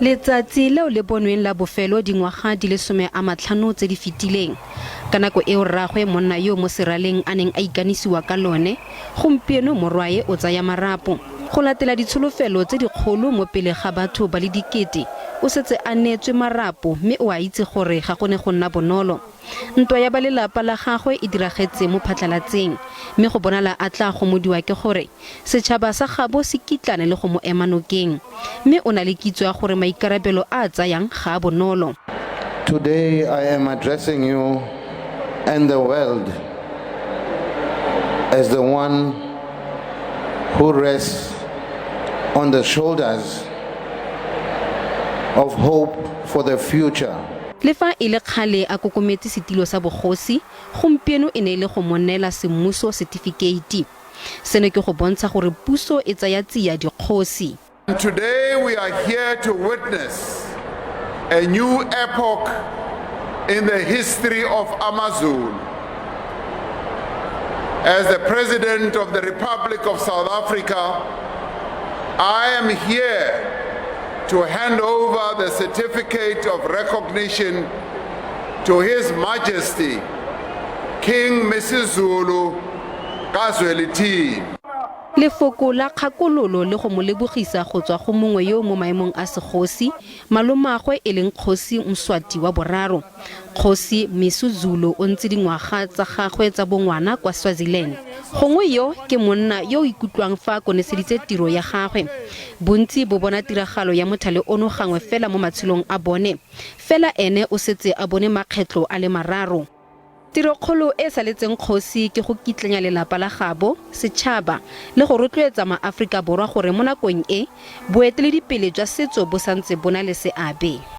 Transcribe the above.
Letsatsi leo le bonweng la bofelo dingwaga di le 50 tse di fetileng, ka nako eo rraagwe monna yo mo seraleng a neng a ikanisiwa ka lone, gompieno morwae o tsaya marapo. Go latela ditsholofelo tse dikgolo mo pele ga batho ba le dikete, o setse a neetswe marapo mme o a itse gore ga go ne go nna bonolo. Ntwa ya ba lelapa la gagwe e diragetse mo phatlhalatseng, mme go bonala a tla gomodiwa ke gore setšhaba sa gabo se kitlane le go mo ema nokeng. Mme o na le kitso ya gore maikarabelo a a tsayang ga a bonolo. Today I am addressing you and the world as the one who rests on the shoulders of hope for the future. Le fa e le kgale a kokometse setilo sa bogosi, gompieno e ne e le go mo neela semmuso setifikeiti. Seno ke go bontsha gore puso e tsaya tsia dikgosi. Today we are here to witness a new epoch in the history of AmaZulu. As the President of the Republic of South Africa, I am here to hand over the certificate of recognition to His Majesty King Misuzulu kaZwelithini. Lefoko la kgakololo le go mo lebogisa go tswa go mongwe yo mo maemong a segosi, malomagwe e leng Kgosi Mswati wa boraro. Kgosi Misuzulu o ntse dingwaga tsa gagwe tsa bongwana kwa Swaziland. Gongwe yo ke monna yo o ikutlwang fa a koneseditse tiro ya gagwe. Bontsi bo bona tiragalo ya mothale ono gangwe fela mo matshelong a bone, fela ene o setse a bone makgetlo a le mararo. Tirokgolo e saletseng kgosi ke go kitlanya lelapa la gabo, setšhaba le go rotloetsa maAforika Borwa gore mo nakong e, boeteledipele jwa setso bo santse bo na le seabe.